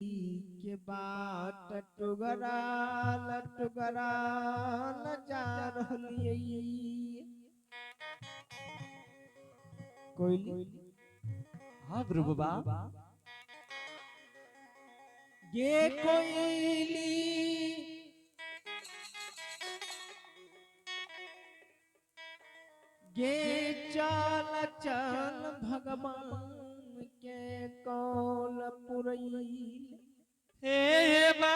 के बाट टुगराल टुगराल जा रहलियै। कोइली। हाँ गुरु बाबा। गे कोइली, गे चल चल भगवान के कौल पुरैल। हे बा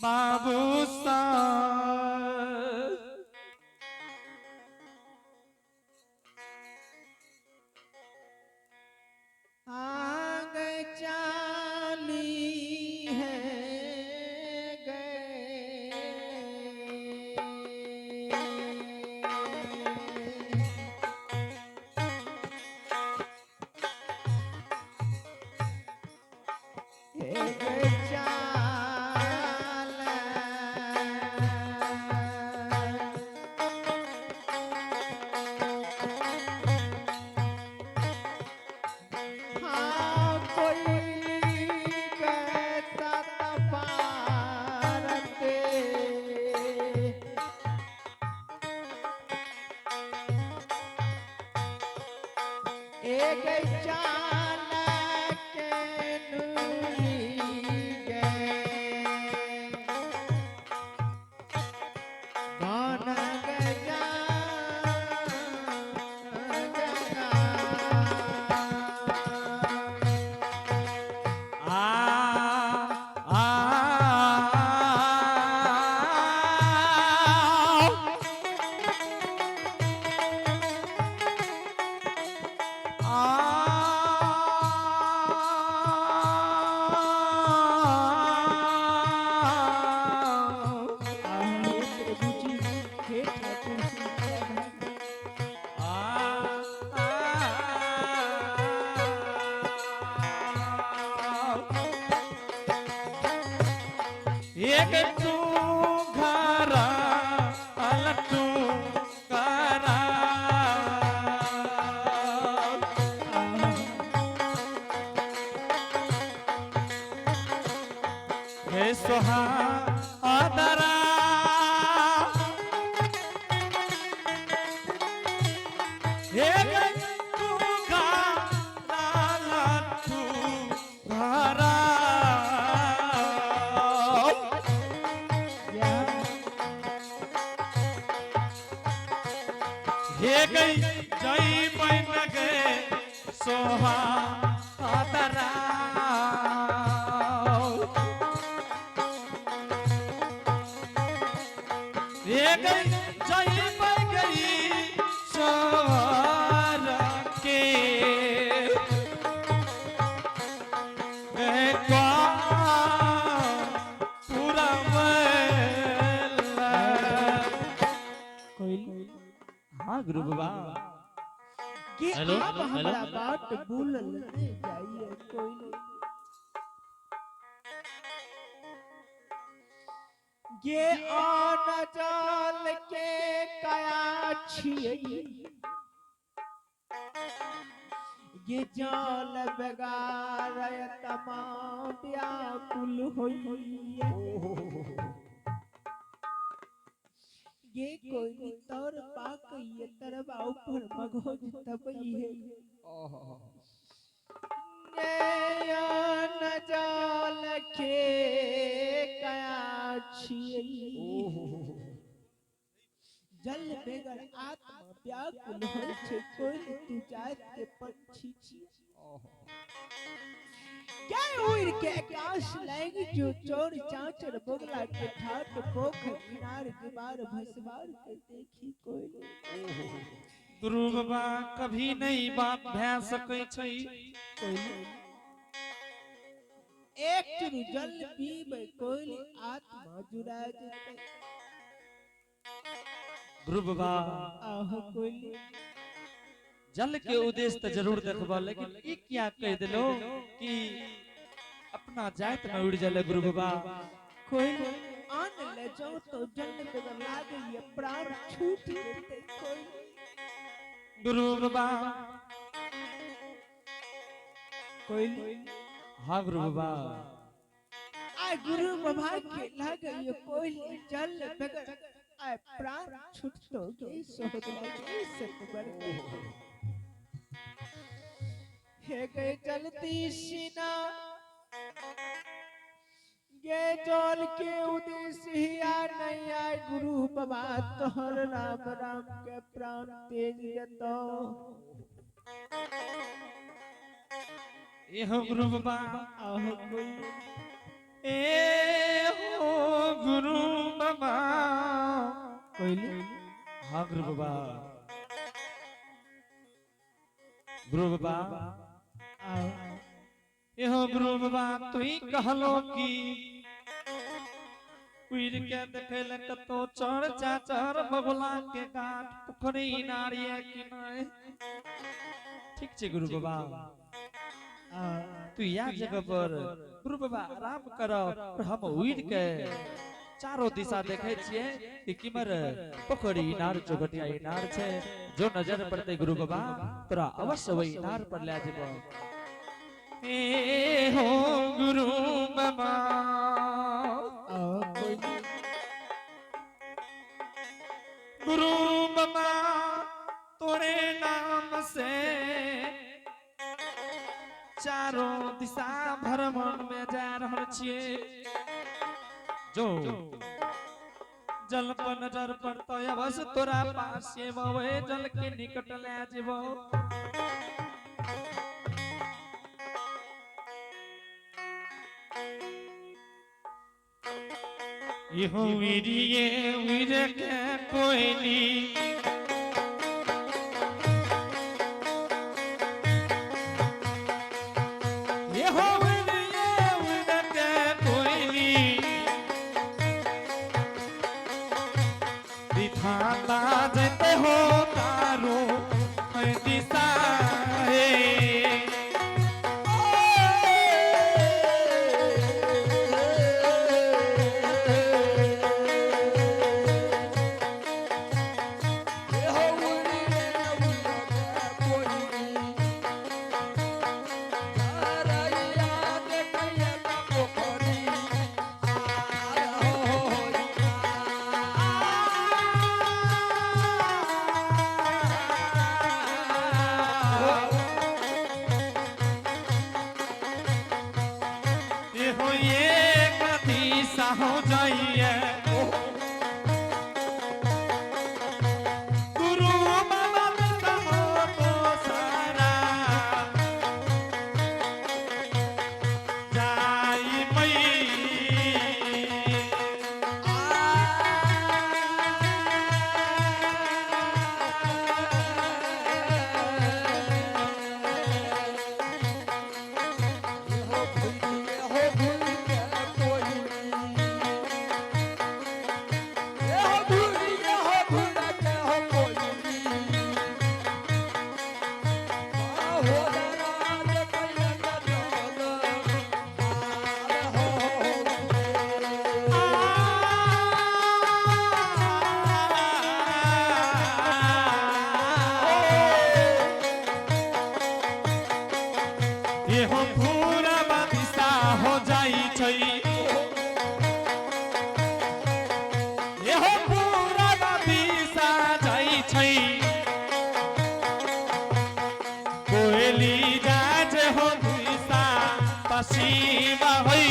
बाबू सा आग चाली है गए। एक चाल हाँ कोई कैसा पारते। एक चाल के नूरी गए गान गजा गजा। आ आ हे प्रभु जी, हे ठाकुर जी। एक तू घरा तू करा। हे सोहा आदरा, एक तू घरा तू घरा। हे गई जय बन गए सोहा आदरा। हे गई जय बन गई सोहर के पूरा मेला। कोइली। हाँ गुरु बाबा। कि हेलो, आप हेलो। हमारा बाट भूलल नहीं जाइए कोइली। ये आन जाल के कया छियै, ये जाल बगार तमाम व्याकुल होइए। ये कोई तौर पाक ये तरवा ऊपर मगोज तबई है। ये आन जाल के कया छियै, जल बेगर आत्मा व्याकुल होइ छै। कोइल, तू जात के पंछी छी क्या उड़ के आकाश लाग जो चोर चाचर बगला के ठाट पोखर इनार दीवार भसवार के देखी कोइल। गुरु बाबा, कभी नहीं बात भए सकै छै। कोइल, एक चुरू जल पीबै कोइल, आत्मा जुड़ा जेतै। गुरु बाबा। आहो कोइल। जल के उद्देश्य तऽ जरूर देखबा, लेकिन ई किया कहि देलो कि अपना जात में उड़ जाले गुरु बाबा? कोइल, आन ले जाओ तो जल बेगर लागैये प्राण छूट जेतै कोइल। गुरु बाबा। कोयली। हाँ गुरु बाबा। आ गुरु बाबा के लागे कोयली जल बगैर आ प्राण छुटतो गे सोहदरा गे सतबर हे गए चलती सीना गे जल के उद्देश्य हिया नहीं आए गुरु बाबा तोहर राम राम के प्राण तेज जतो। एहो गुरु बाबा। आहो कोई। ए हो गुरु बाबा। कोयली। हाँ गुरु बाबा। गुरु बाबा। आओ। एहो गुरु बाबा तुही कहलो कि उड़ के देखे ले कतो चढ़ चाचर बगुला के गाठ पोखरी इनार ये कि नहीं। ठीक छे गुरु बाबा। तू या जगह पर गुरु बाबा आराम कर और हम उड़ के चारों दिशा देखे छिए कि किमर पोखरी इनार चौखटिया इनार छे, जो नजर पड़ते गुरु बाबा तोरा अवश्य वही इनार पर ले जेबो। ए हो गुरु बाबा। आओ कोयली। गुरु बाबा तोरे नाम से चारों दिशा भ्रमण में जा रहल छिए, जो जल पर नजर पड़तो अवश्य तोरा पास एबो, ओहे जल के निकट ले जेबो। इहो वीरिये वीर के कोयली इहो वीरिये वीर के कोयली दिखाता जते हो तारो दिशा हे। हो एक दिशा हो जाइए गुरु बाबा हो तो सारा जाई मई। एहो पूरा दिशा हो जाई छै, एहो पूरा दिशा जाई छै, कोयली जाज हो दिशा पश्चिम होई।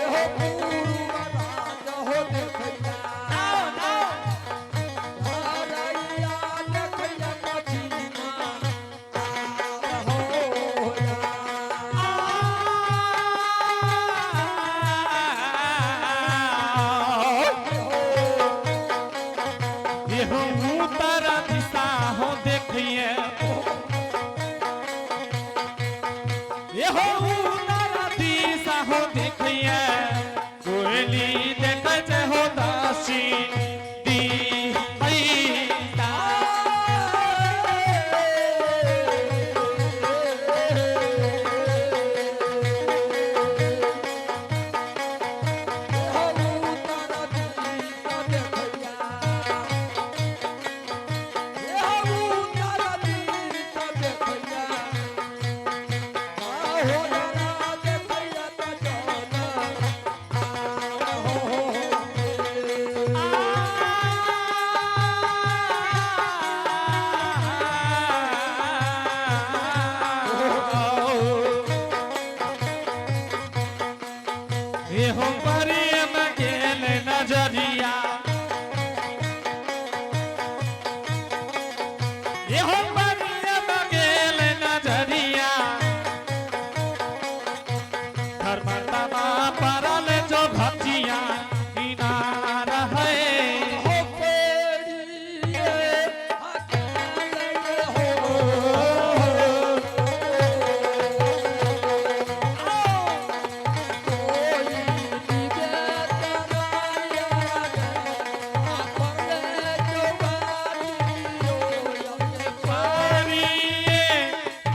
हो पूर्व उतारा दिशा हो देखैया कोयली देखै छै हो दासी दी हैता। एहो प्रेम गेल नजरिया एहो प्रेम गेल नजरिया धर्मतमा परल जो भजिया किनार है। पारिये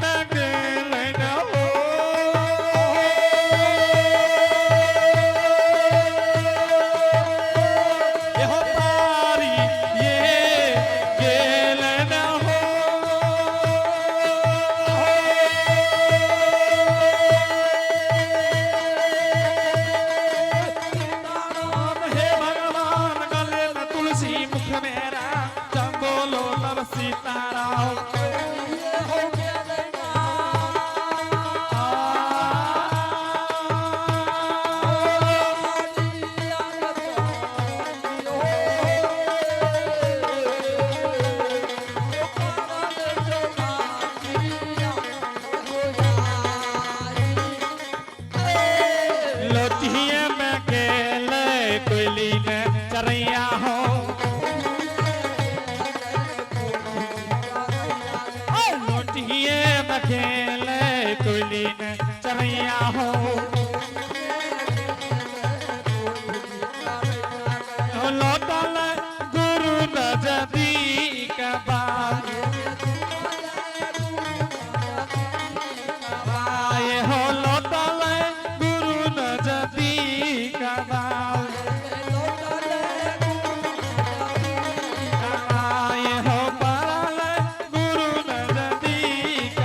नगल न हो। एहो पारिये गेल न हो। राम हे भगवान गले में तुलसी मुख मेरा जब बोलो तब सीताराम। लोटिए में गेल कोयली ने चरैया हो। लोटिए में गेल कोयली ने चरैया हो। लौटल गुरु नजदीक बात आए हो। लौटल गुरु नजदीक बात आए हो। पाल गुरु नजदीक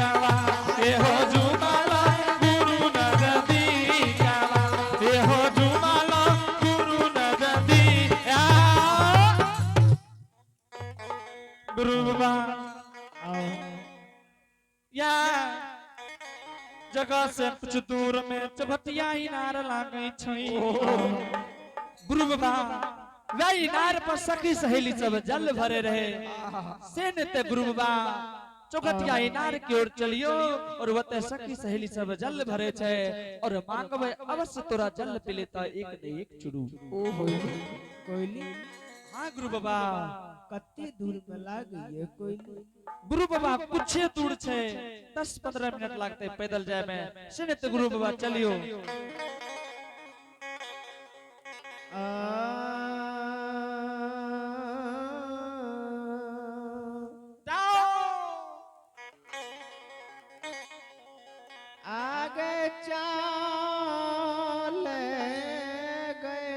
ए हो जुमाला गुरु नजदीक ए हो जुमाला गुरु नजदीक। गुरु बाबा या जगह से कुछ दूर में चभटिया इनार लागै छै। गुरु बाबा वह इनार पर सखी सहेली सब जल भरे रहे से ने ते गुरु बाबा चौखटिया इनार की ओर चलियो और वते सखी सहेली सब जल भरे छै और मांगबे अवश्य तोरा जल पिलेता एक ने एक चुरू। ओहो कोयली। हाँ गुरु बाबा। कते दूर में लागैया कोयली? गुरु बाबा कुछ दूर छै, 10-15 मिनट लागते पैदल जाय में से ने ते गुरु बाबा चलियो। जाओ। आगे चल गए।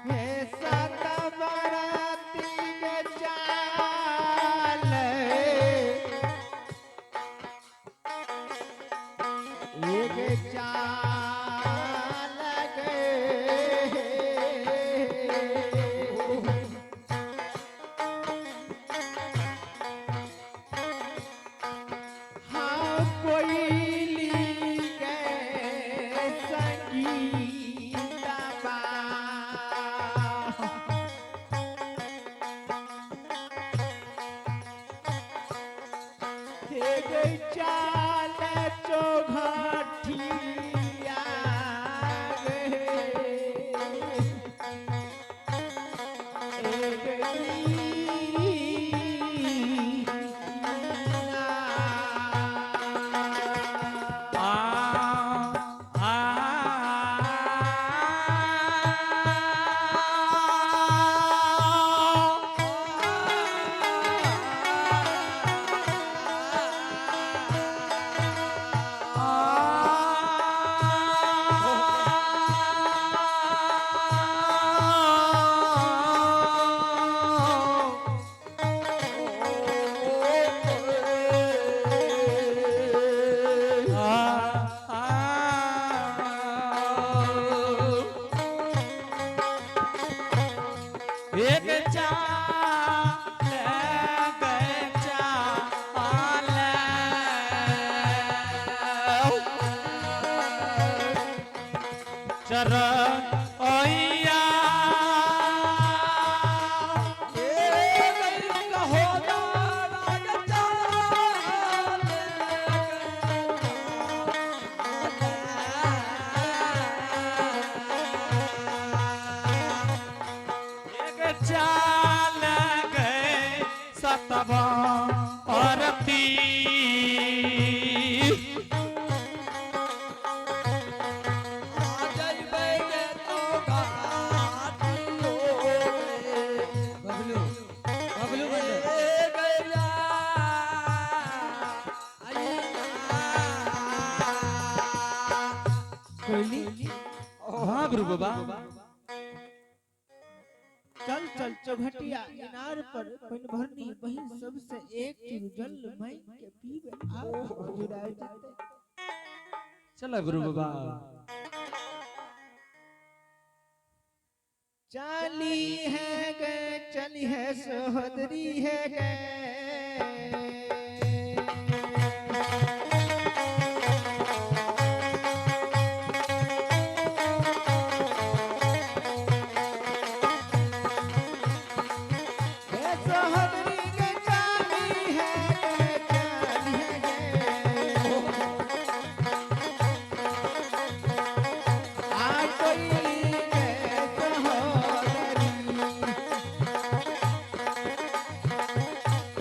हे सत बराती के चाल एक चाल गए। हाँ कोयली के संगीता बा। हे गई चाल चौघटिया। चरण अइया। एक चाल गए सतवा आरती। बबलू बबलू मंडल। कोयली। हाँ गुरु बाबा। चल चल चौघटिया इनार पर पनभरनी बहिन सबसे एक चुर जल मांग के पीबे आ जुड़ाए जते। चलो गुरु बाबा। चाली है गे चली है सोहदरी है गे। गे सोहदरी गे चाली है गे चाली है गे। आ कोई गे सोहदरी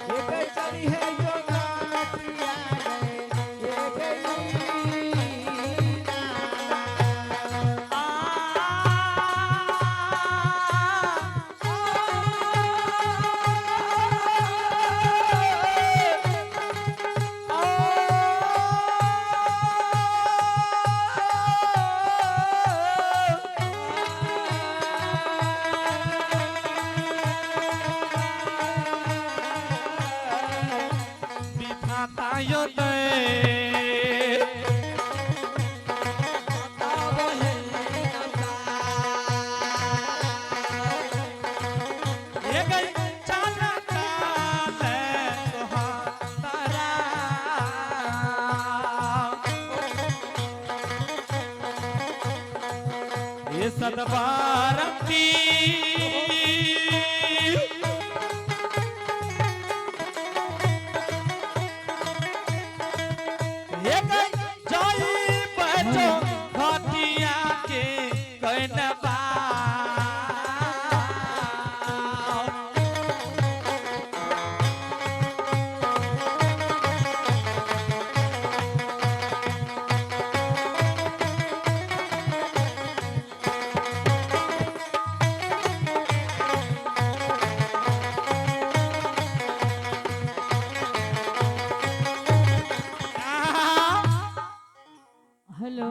ये गई चली है जोगाटिया रे, ये गई ना। विधाता यो दे। ये गई चाल चाल सोहातरा। ये सदबारती। ये गई जाई बचो घटिया के कहनबा। हेलो।